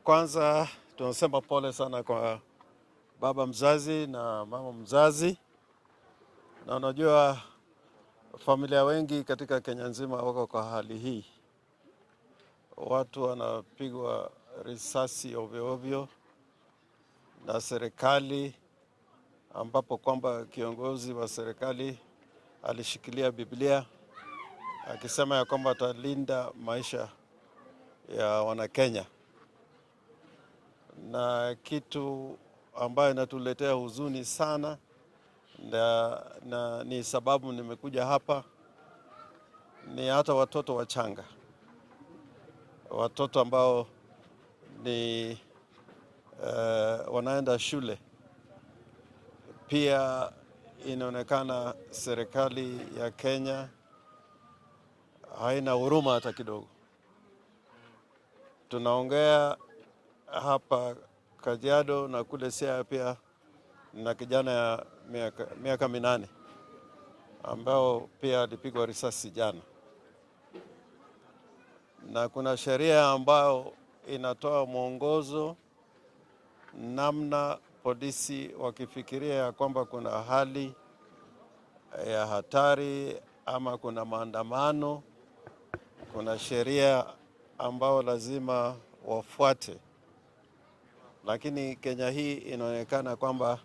Kwanza tunasema pole sana kwa baba mzazi na mama mzazi, na unajua familia wengi katika Kenya nzima wako kwa hali hii, watu wanapigwa risasi ovyo ovyo na serikali, ambapo kwamba kiongozi wa serikali alishikilia Biblia akisema ya kwamba atalinda maisha ya Wanakenya, na kitu ambayo inatuletea huzuni sana na ni sababu nimekuja hapa ni hata watoto wachanga, watoto ambao ni wanaenda shule pia. Inaonekana serikali ya Kenya haina huruma hata kidogo. Tunaongea hapa Kajiado na kule Siaya pia na kijana ya miaka 8 ambao pia alipigwa risasi jana, na kuna sheria ambayo inatoa mwongozo namna polisi wakifikiria ya kwamba kuna hali ya hatari ama kuna maandamano, kuna sheria ambao lazima wafuate. Lakini Kenya hii inaonekana kwamba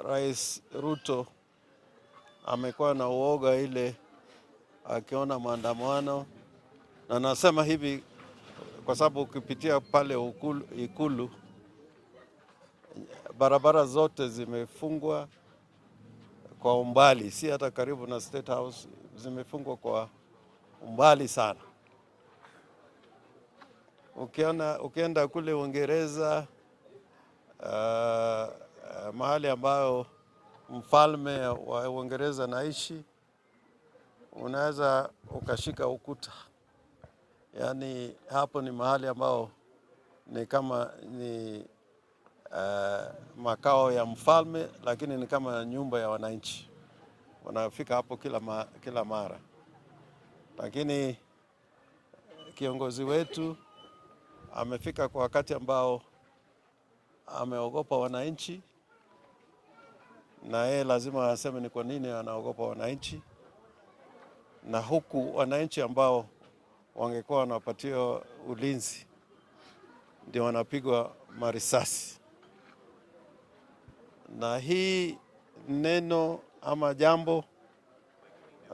Rais Ruto amekuwa na uoga ile akiona maandamano, na nasema hivi kwa sababu ukipitia pale Ikulu, barabara zote zimefungwa kwa umbali, si hata karibu na State House, zimefungwa kwa umbali sana. Ukienda kule Uingereza, mahali ambayo mfalme wa Uingereza naishi, unaweza ukashika ukuta. Yaani hapo ni mahali ambao ni kama ni makao ya mfalme, lakini ni kama nyumba ya wananchi, wanafika hapo kila mara. Lakini kiongozi wetu amefika kwa wakati ambao ameogopa wananchi, na yeye lazima aseme ni kwa nini anaogopa wananchi, na huku wananchi ambao wangekuwa wanapatiwa ulinzi ndio wanapigwa marisasi. Na hii neno ama jambo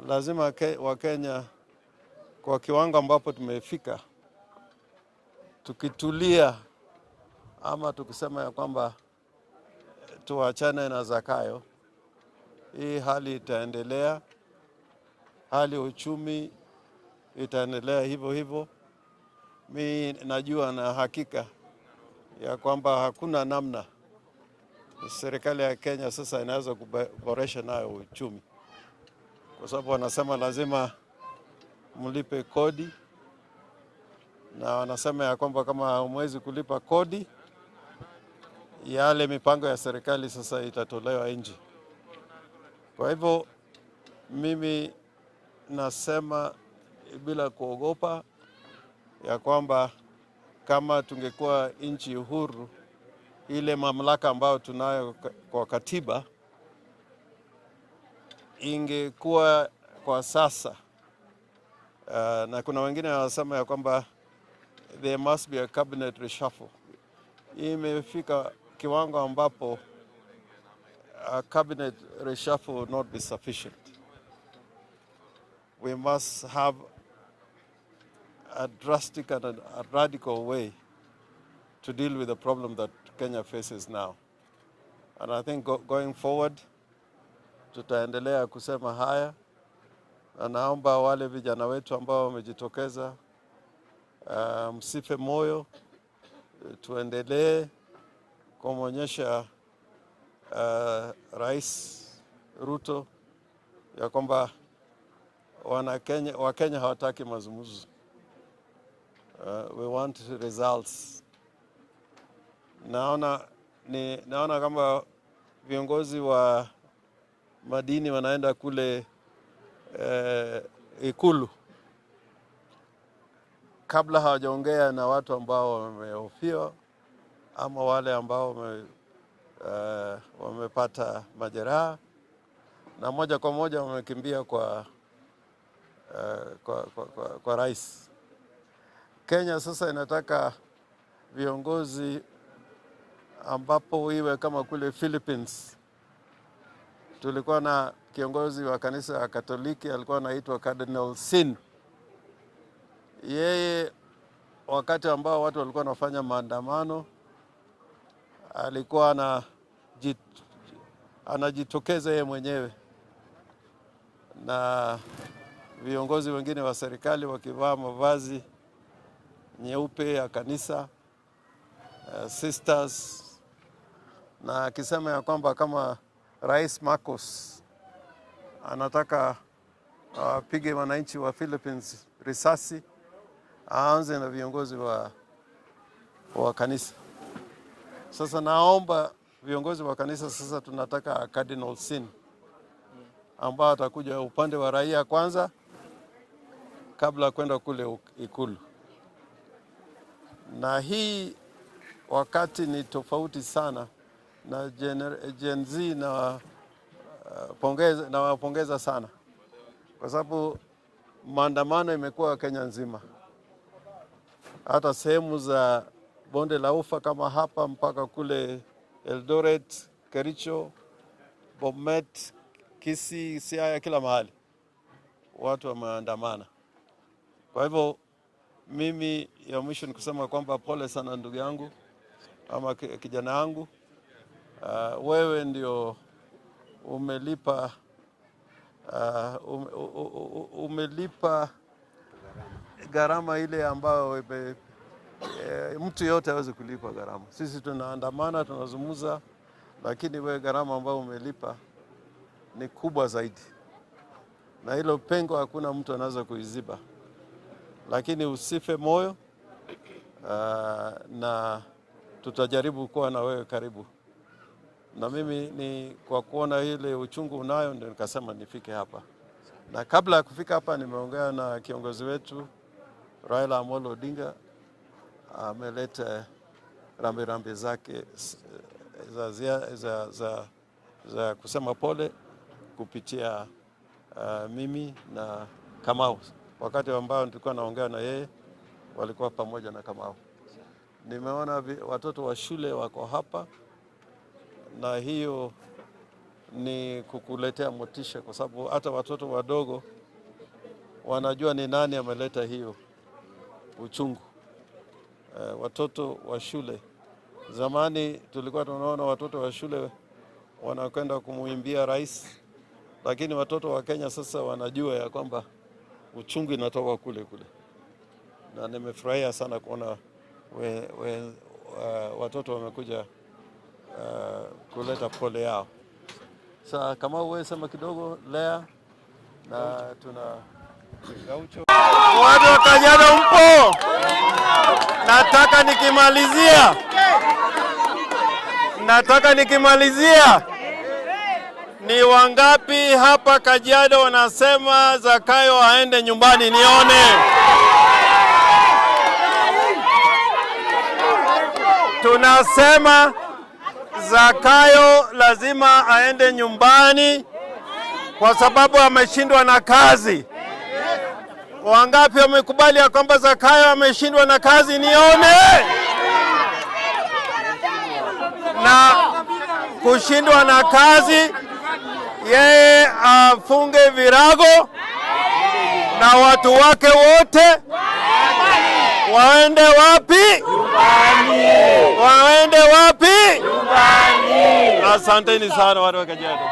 lazima Wakenya kwa kiwango ambapo tumefika, tukitulia ama tukisema ya kwamba tuachane na Zakayo, hii hali itaendelea, hali ya uchumi itaendelea hivyo hivyo. Mi najua na hakika ya kwamba hakuna namna serikali ya Kenya sasa inaweza kuboresha nayo uchumi, kwa sababu wanasema lazima mlipe kodi, na wanasema ya kwamba kama hamwezi kulipa kodi, yale mipango ya serikali sasa itatolewa nje. Kwa hivyo mimi nasema bila kuogopa ya kwamba kama tungekuwa nchi huru, ile mamlaka ambayo tunayo kwa katiba ingekuwa kwa sasa. Na kuna wengine wanasema ya kwamba there must be a cabinet reshuffle. Imefika kiwango ambapo a cabinet reshuffle will not be sufficient. We must have a drastic and a radical way to deal with the problem that Kenya faces now. And I think going forward, tutaendelea kusema haya, na naomba wale vijana wetu ambao wamejitokeza, msife moyo, tuendelee kumwonyesha Rais Ruto ya kwamba Wakenya hawataki mazungumzo. We want results. Naona kama viongozi wa madini wanaenda kule Ikulu. Kabla hawajaongea na watu ambao wamehofiwa ama wale ambao wamepata majeraha, na moja kwa moja wamekimbia kwa rais. Kenya sasa inataka viongozi ambapo iwe kama kule Philippines. Tulikuwa na kiongozi wa kanisa ya Katoliki alikuwa anaitwa Cardinal Sin. Yeye wakati ambao watu walikuwa wanafanya maandamano alikuwa anajitokeza yeye mwenyewe na viongozi wengine wa serikali wakivaa mavazi nyeupe ya kanisa, sisters, na akisema ya kwamba kama Rais Marcos anataka apige wananchi wa Philippines risasi, aanze na viongozi wa kanisa. Sasa naomba viongozi wa kanisa sasa, tunataka Cardinal Sin ambao atakuja upande wa raia kwanza kabla kwenda kule Ikulu. Na hii wakati ni tofauti sana na Gen Z na wapongeza sana kwa sababu maandamano imekuwa Kenya nzima, hata sehemu za bonde la Ufa kama hapa mpaka kule Eldoret, Kericho, Bomet, Kisii, Siaya, kila mahali watu wameandamana. Kwa hivyo mimi ya mwisho ni kusema kwamba pole sana ndugu yangu ama kijana yangu. Wewe ndio umelipa gharama ile ambayo mtu yote hawezi kulipa gharama. Sisi tunaandamana, tunazungumza, lakini wewe gharama ambayo umelipa ni kubwa zaidi, na hilo pengo hakuna mtu anaweza kuiziba. Lakini usife moyo, na tutajaribu kuwa na wewe karibu. Na mimi ni kwa kuona ile uchungu unayo ndio nikasema nifike hapa. Na kabla ya kufika hapa nimeongea na kiongozi wetu Raila Amolo Odinga, ameleta rambirambi zake za kusema pole kupitia mimi na Kamau. Wakati ambao nilikuwa naongea na yeye walikuwa pamoja na Kamau. Nimeona watoto wa shule wako hapa, na hiyo ni kukuletea motisha, kwa sababu hata watoto wadogo wanajua ni nani ameleta hiyo uchungu. Watoto wa shule, zamani tulikuwa tunaona watoto wa shule wanakwenda kumuimbia rais, lakini watoto wa Kenya sasa wanajua ya kwamba uchungu inatoka kule kule. Na nimefurahia sana kuona watoto wamekuja kuleta pole yao. Sasa kama wewe sema kidogo Lea, na tuna Gaucho. Watu wa Kajiado mpo? Nataka nikimalizia, ni wangapi hapa Kajiado wanasema Zakayo aende nyumbani? Nione. Tunasema Zakayo lazima aende nyumbani kwa sababu ameshindwa na kazi. Wangapi wamekubali ya kwamba Zakayo ameshindwa na kazi? Nione. Na kushindwa na kazi, yeye afunge virago na watu wake wote waende wapi? Waende wapi? Asanteni sana watu wa Kajiado.